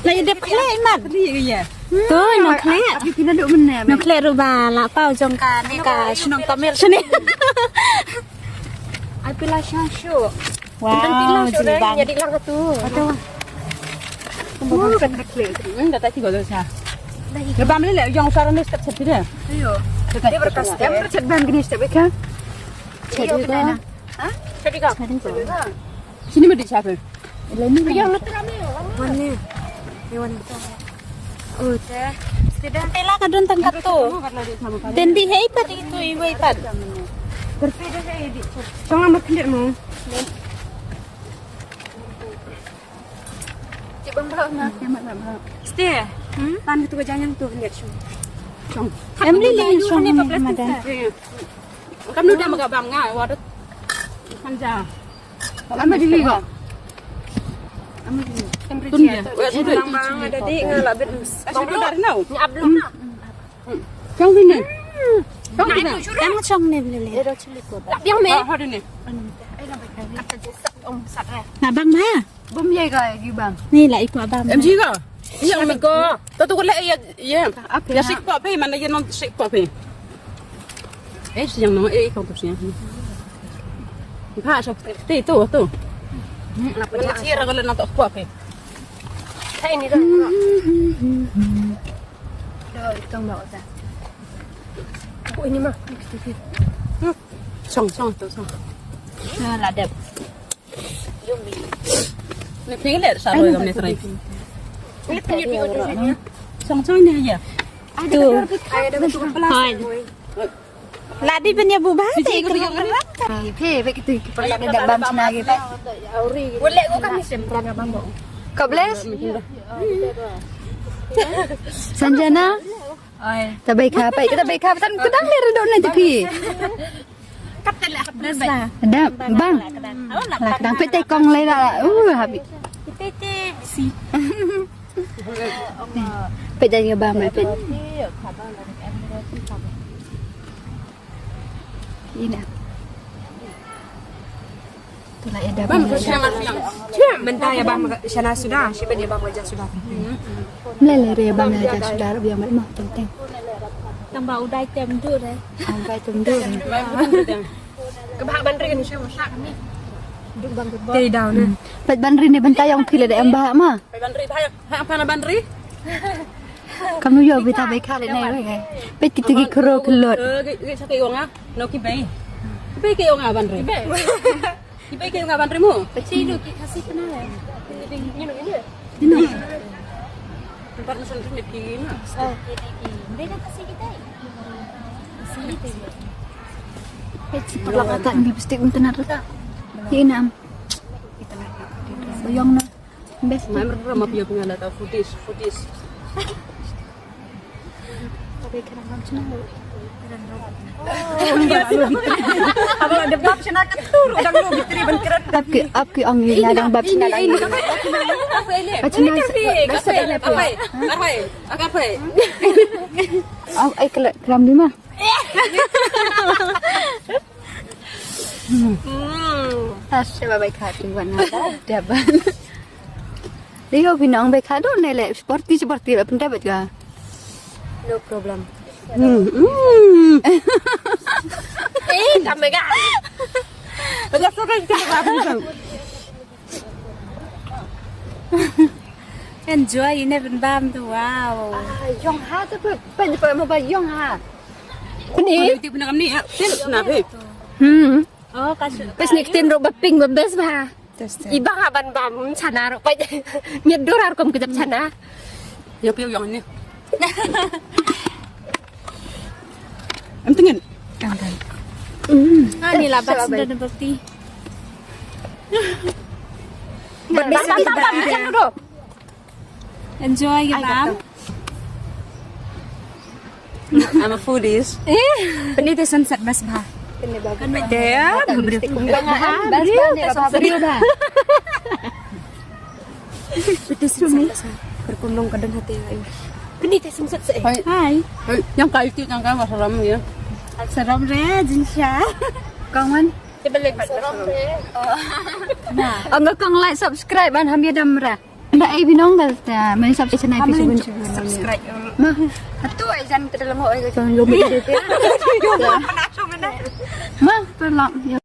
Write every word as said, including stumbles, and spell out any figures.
Te dep khleh mat. To nongkhleh. Nongkhleh ruh ba la paw jong kane ka shnong Tamil shane. Ai pila sha shu. Wow, jin bang. Jadi lang tu. Ada. Kan khleh. Nda ta ki gol sha. Nda bam le jong sara ne step step de. Ayo. Dia berkas step. Chat bam gini step ka. Chat bam. Ha? Chat ka. Sini mesti siapa? Yang itu kami. Mana? Iwan itu. Oh, teh. Tidak. Tela ka don tang katu. Tendi hei pat itu iwei pat. Bersih deh hei di. Jangan makin mau. Cik bang bro na. Stay. Hmm? Tan itu jangan tu lihat shu. Cong. Emily lagi song ni mada. Kam nu dah magabam nga waduh. Kan ja. Ama dili ko. Ama dili. Tun dia. Bang ada di nga la bet. Bang bro dari now. Ni ablong. Cong sini. Cong sini. Em cong ni beli. Ada cili ko. Yang me. Ha ni. Na bang ma. Bom ye ka gi bang. Ni la iko bang. Em ji ka. Yang me ko. To to ko le ye ye. Ya sik pa pe mana ye non sik pa pe. Eh, siang no, eh, kau tu siang. Ba, so, ti tu tu. Apa dia sih ragu nak tak kuat ke? Hai ni dah. Dah, itu enggak usah. Aku ini mah. Song, song tu, song. Nah, ladep. Ni ping le sa roi kam ni trai. Ni ping ni ping. Song song ni ya. Tu. Hai. Ladi ben ya buba te ko. Phe phe kitu ki pala da bam chna ge pe. Wala ko kan ni sem pran bam. Ka bless. Sanjana. Oi. Ta bai kha pe, ta bai kha tan ku dang le ro na ti phi. Kap te le hap na bai. Da bang. La dang pe te kong le da. Uh habi. Te te bisi. Pe da nga bang pe. Ina. Tu la ya da bang. Mynta ya bang shana suda, shi ben ya bang ja suda. Mle le re bang ja suda, biang ma teng teng. Tang ba u dai tem du re. Ang dai tem du re. Ka ba ban re ni shwa shwa ni. Duk bang duk bang. Te down. Pat ban re ni ban ta yong phi le da em ba ma. Pat ban re ba ha pa na ban re. Kam nu yo bita bai kha le nai wei. Pet ki tigi khro khlot. Eh, ge ge sa ke yong a. No ki bai. Ki bai ke yong a ban re. Ki bai ke yong a ban re mo. Pet ki no ki khasi kena le. Ni no ni. Ni no. Tempat nusun tu ni ki na. Eh, ki ki. Beda khasi kita. Khasi kita. Pet ki pala kata ni lipstick untuk nak tu. Ki nam. Kita nak. Bayong na. Best. Mai mer ra ma pia pia la ta foodies, foodies. Apa ada bab chana ketur, udah lu bitri ban keret. Apki apki ang ni na dang bab chana dang. Apa ini? Apa ini? Apa ini? Apa ini? Apa ini? Apa ini? Ang ay kala kram di ma. Hmm. Tas sa ba bai kha tu wan na da ban. Leo binong bai kha do ne le sporty sporty ba pynta ba ga. No problem. Hmm. Hmm. Eh, kame ga. Ba ga so ka ka ba. Enjoy, you never bam tu, wow. Ah, yong ha tu pe pe pe mo ba yong ha. Kuni. Kuni ti puna kamni ha. Tin na pe. Hmm. Oh, kasu. Pes ni tin ro ba ping ba bes ba. Test. Iba ha ban bam sana ro pa. Nyet dor ar kom kejap sana. Yo piu yong ni. Em tengin. Kan kan. Hmm. Ah, ni lah bak sudah berarti. Bam bam bam bam. Enjoy ya bang. I'm a foodies. Eh, pynlong te sunset bas ba. Pynlong ba. Kan bete ya, beri. Bas ba ne ba beri ba. Pynlong te sunset bas. Perkondong kadang hati ya. Pynlong te sunset se. Hai. Hai. Hai, yang kai ti yang kai masalam ya. Salam re jinsha. Kawan. Sebelah seram re. Nah, ang kong like subscribe ban ham ya dam ra. Da ai binong da ta men sub channel pi subscribe. Ma, atu ai jan ta lang oi ka jong lo mi de. Ma, ta lang.